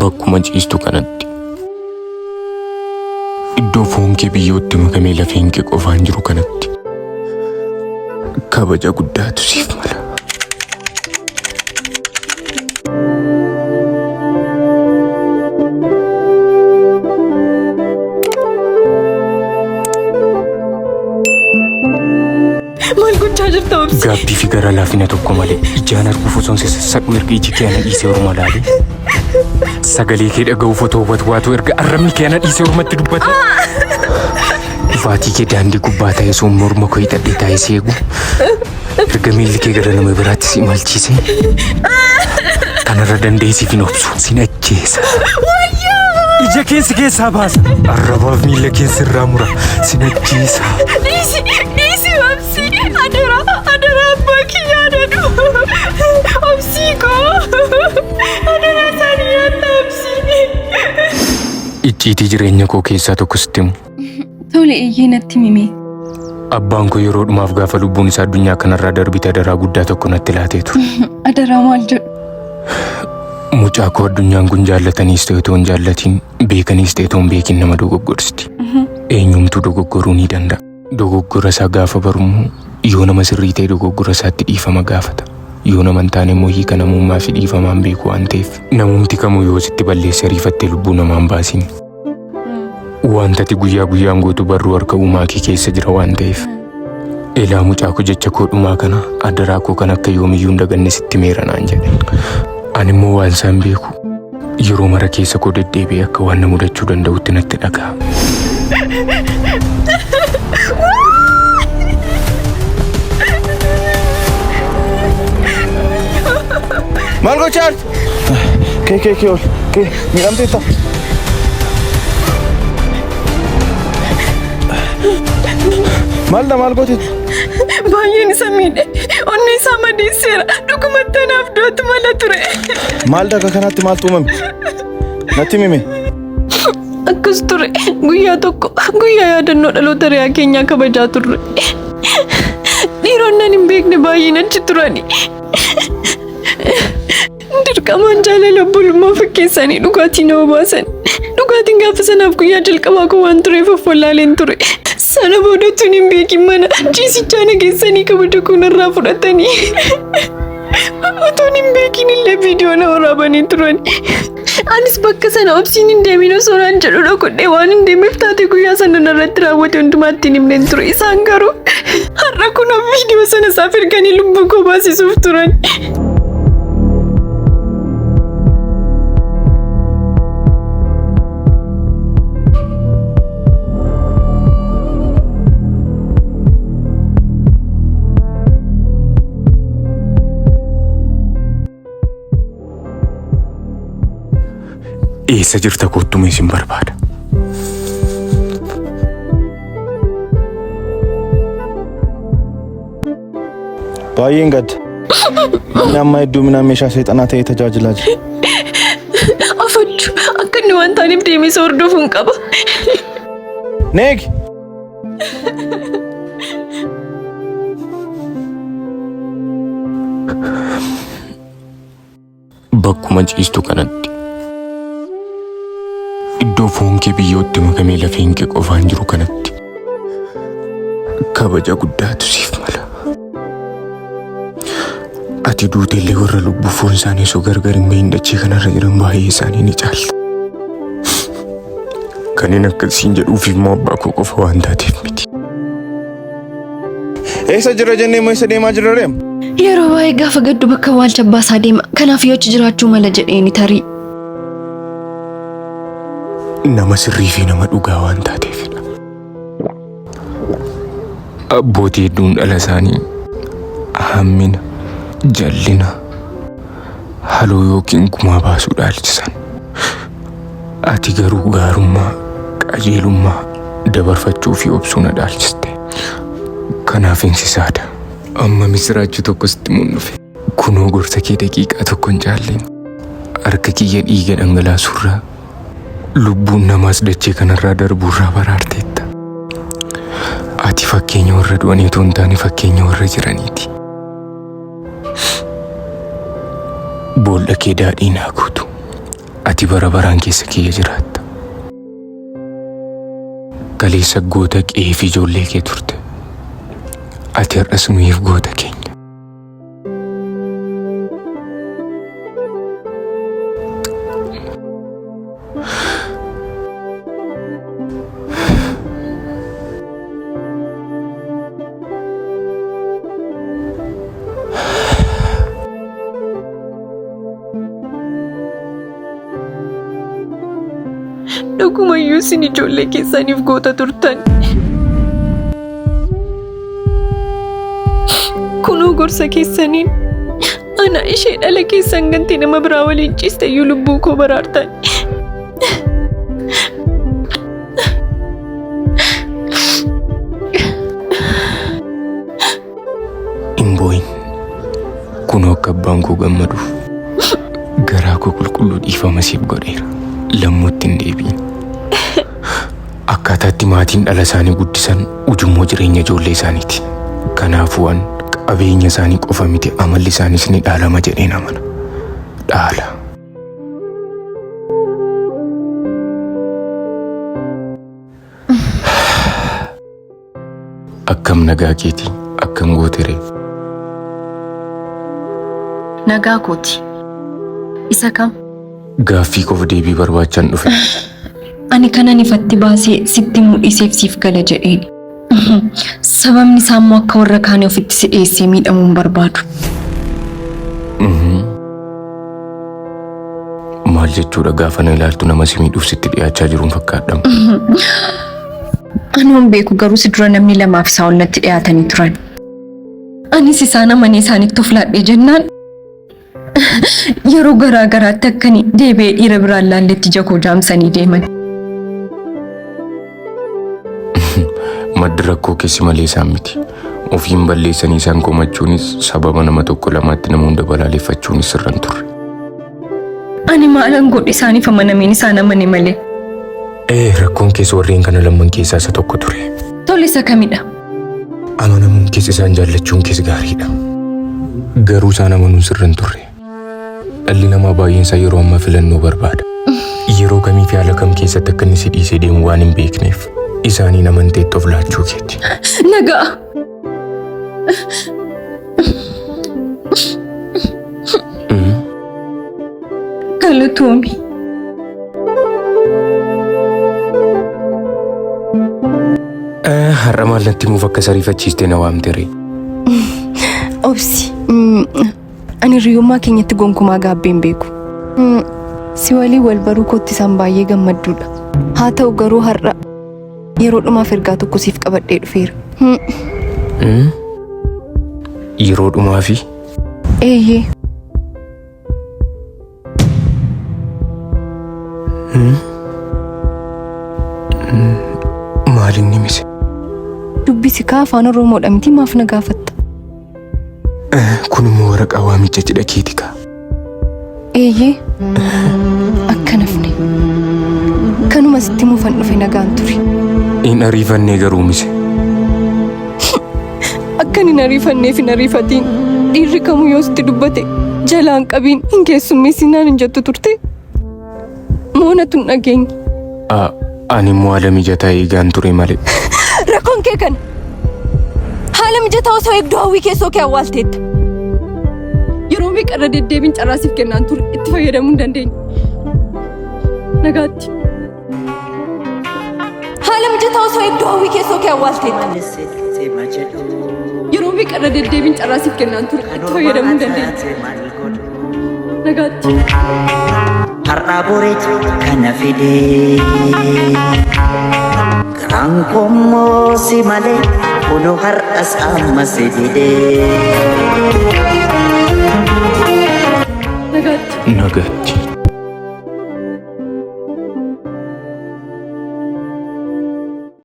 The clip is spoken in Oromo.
Bakkuma ciistu kanatti. Iddoo foon kee biyyootti makamee lafeen kee qofaan jiru kanatti. Kabaja guddaatu siif mala. Maal gochaa jirta obsi? Gaabbii fi gara laafina tokko malee ijaan arguuf osoon si sassadhu erga iji kee ana dhiisee orma laalee. Sagalee kee dhaga'uuf otoo watwaatu erga arrabni kee ana dhiisee ormatti dubbate. Dhufaatii kee daandii gubbaa ta'ee osoo morma koo hidhadhee taa'ee si eegu. Erga miilli kee gara nama biraatti si imalchiise. Kanarra danda'ee siif hin obsu. Sin ajjeesa. Ija kee si keessaa baasa. Arrabaaf miilla kee sirraa mura. Sin ajjeesa. Dhiisi, dhiisi obsi. Adaraa, adaraa abbaa kiyya yaadadhu. Obsii koo. Adaraa isaanii yaadda obsii. Icciitii jireenya koo keessaa tokko sitti himu. Tole eeyyee natti himi. Abbaan koo yeroo dhumaaf gaafa lubbuun isaa addunyaa kanarraa darbite adaraa guddaa tokko natti laatee ture. Adaraa maal jedhu? Mucaa koo addunyaan kun jaallataniis ta'e otoo hin jaallatiin beekaniis ta'e otoo hin beekin nama dogoggorsti. Eenyumtuu dogoggoruu ni danda'a. Dogoggora isaa gaafa barummoo yoo nama sirrii ta'e dogoggora isaatti dhiifama gaafata. Yoo nama hin taane immoo hiika namummaa fi dhiifamaan beeku waan ta'eef namumti kamuu yoo sitti balleesse ariifattee lubbuu namaa hin baasin. Wanta ati guyyaa guyyaan gootu barruu harka uumaa kee keessa jira waan ta'eef. Elaa mucaa koo jecha koo dhumaa kana adaraa koo kan akka yoomiyyuu hin daganne sitti meera naan jedhe. Ani immoo waan isaan beeku yeroo mara keessa koo deddeebi'ee akka waan na mudachuu danda'utti natti dhaga'ama. Maal gochaa jirtu? Kee kee kee ol. Kee miidhamteetta. Maal maal goote? Baay'een isa miidhe. Onni isaa madeesseera. Dhugumatti anaaf du'atu mala ture. Maal akka kanaatti maaltu uumame? Natti himi. Akkas ture. Guyyaa tokko guyyaa yaadannoo dhaloota riyaa keenyaa kabajaa turre. Dhiironni ani hin beekne baay'een achi turani. Dirqamaan jaalala obbolummaa fakkeessanii dhugaatii nama baasan. Dhugaatiin gaafa sanaaf guyyaa jalqabaa koo waan tureef of wallaaleen ture. Sana booda tun hin beekin mana ciisichaa na geessanii kabaja koo narraa fudhatanii. Otoon hin beekin illee viidiyoo na waraabanii turan. Anis bakka sana obsiin hin deemin osoo naan jedhu dhokodhee waan hin deemeef taate guyyaa sana narratti raawwate hundumaatti hin himneen ture. Isaan garuu har'a kunoo viidiyoo sana isaaf erganii lubbuu koo baasisuuf turan. Eessa jirta kottu isin barbaada. Baay'een gadda. Namni amma hedduminaan meeshaa seexanaa ta'ee tajaajilaa jira. Afachu akka inni waan taaneef deemee isa hordofuun qaba. Neegi! Bakkuma ciistu kanatti. Iddoo foon kee biyyootti makamee lafeen kee qofaan jiru kanatti. Kabaja guddaatu siif mala. Ati duutellee warra lubbuu foon isaanii osoo gargar hin bahin dachee kanarra jiran baay'ee isaanii ni caalta. Kanneen akkasiin jedhuuf immoo abbaa koo qofa waan taateef miti. Eessa jira jennee moo eessa deemaa jirra reem? Yeroo baay'ee gaafa gaddu bakka awwaalcha abbaa isaa deema. Kanaaf yoo achi jiraachuu mala jedheeni tarii. Nama sirrii fi nama dhugaa waan taateefidha. Abbootii hedduun dhala isaanii hammina, jallina, haloo yookiin gumaa baasuu dhaalchisan. Ati garuu gaarummaa, qajeelummaa, dabarfachuu fi obsuu na dhaalchiste. Kanaafin si saada. Amma misiraachuu tokko sitti himuun dhufe. Kunoo gorsa kee daqiiqaa tokko hin caalleen harka kiyya dhiiga dhangalaasurraa lubbuun namaas dachee kanarraa darbuurraa baraarteetta. Ati fakkeenya warra du'anii otoo hin taane fakkeenya warra jiraniiti. Boolla kee daadhiin haa guutu. Ati bara baraan keessa kiyya jiraatta. Kaleessa goota qe'ee fi ijoollee kee turte. Ati har'as nuyiif goota keenya. Dhugumayyuu isin ijoollee keessaniif goota turtan. Kunoo gorsa keessaniin ana ishee dhala keessan gantee nama biraa waliin ciiste iyyuu lubbuu koo baraartan. Hin boo'in. Kunoo akka abbaan koo gammaduuf garaa koo qulqulluu dhiifama siif godheera. Lammuutti hin deebi'in. Akkaataatti maatiin dhala isaanii guddisan ujummoo jireenya ijoollee isaaniiti. Kanaafuu an qabeenya isaanii qofa miti amalli isaaniis ni dhaalama jedheen amana. Dhaala. Akkam nagaa keeti? Akkam gootere? Nagaa kooti. Isa kam? Gaaffii koof deebii barbaachan dhufe. Ani kanan ifatti baasee sitti mul'iseef siif gala jedheen. Sababni isaa immoo akka warra kaanii ofitti si dhiyeessee miidhamuu hin barbaadu. Maal jechuudha gaafa na ilaaltu nama si miidhuuf sitti dhiyaachaa jiruun fakkaadhama. Anoon beeku garuu si dura namni lamaaf isaa ol natti dhiyaatanii turan. Anis isaan amanee isaanitti of laadhee jennaan yeroo garaa garaatti akkani deebi'ee dhiira biraan laalletti ija koo jaamsanii deeman. Maddi rakkoo keessi malee isaan miti. Ofiin balleessanii isaan komachuunis sababa nama tokko lamaatti nama hunda balaaleffachuunis sirra hin turre. Ani maalan godhe isaaniif amanameen isaan amane malee. Ee rakkoon keessa warreen kana lamman keessaa isa tokko ture. Tole isa kamidha? Amanamuun keessa isaan jaallachuun keessa gaariidha. Garuu isaan amanuun sirra hin turre. Dhalli namaa baay'een isaa yeroo ammaa filannoo barbaada. Yeroo kamii fi haala kam keessatti akka inni si dhiisee deemu waan hin beekneef isaaniin amanteetti of laachuu keeti. Nagaa. Galatoomi. Har'a maal natti himuuf akka sariifachiistee na waamte ree? Obsi. Ani hiriyummaa keenyatti gonkumaa gaabbee hin beeku. Si waliin wal baruu kootti isaan baay'ee gammadduudha. Haa ta'u garuu har'a yeroo dhumaaf ergaa tokko siif qabadhee dhufeera. Yeroo dhumaa fi Eeyyee. Maal inni mise? Dubbisi kaa afaan Oromoodha miti maaf na gaafatta? Kun immoo waraqaa waamicha cidha keeti kaa. Eeyyee. Akka nafne. Kanuma sitti himuufan dhufe nagaan ture. Hin ariifannee garuu mise. Akkan hin ariifanneef hin ariifatiin. Dhiirri kamuu yoo sitti dubbate jalaan qabiin hin keessummeessinaan hin jettu turte. Moonatu hin dhageenye. Ani immoo haala mijataa eegaan ture malee. Rakkoon kee kana. Haala mijataa osoo eegduu hawwii keessoo kee awwaalteetta. Yeroo meeqa irra deddeebiin carraa siif kennaan ture itti fayyadamuu hin dandeenye. Nagaatti. Haala mijataa osoo eegduu hawwii keessoo kee awwaalteetta. Yeroo meeqa irra deddeebiin carraa siif kennaan ture itti fayyadamuu hin dandeenye. Nagaatti. Har'aa boreetu kana fide. Garaan koommoo si malee kunoo har'as amma si dide. Nagaatti. Nagaatti.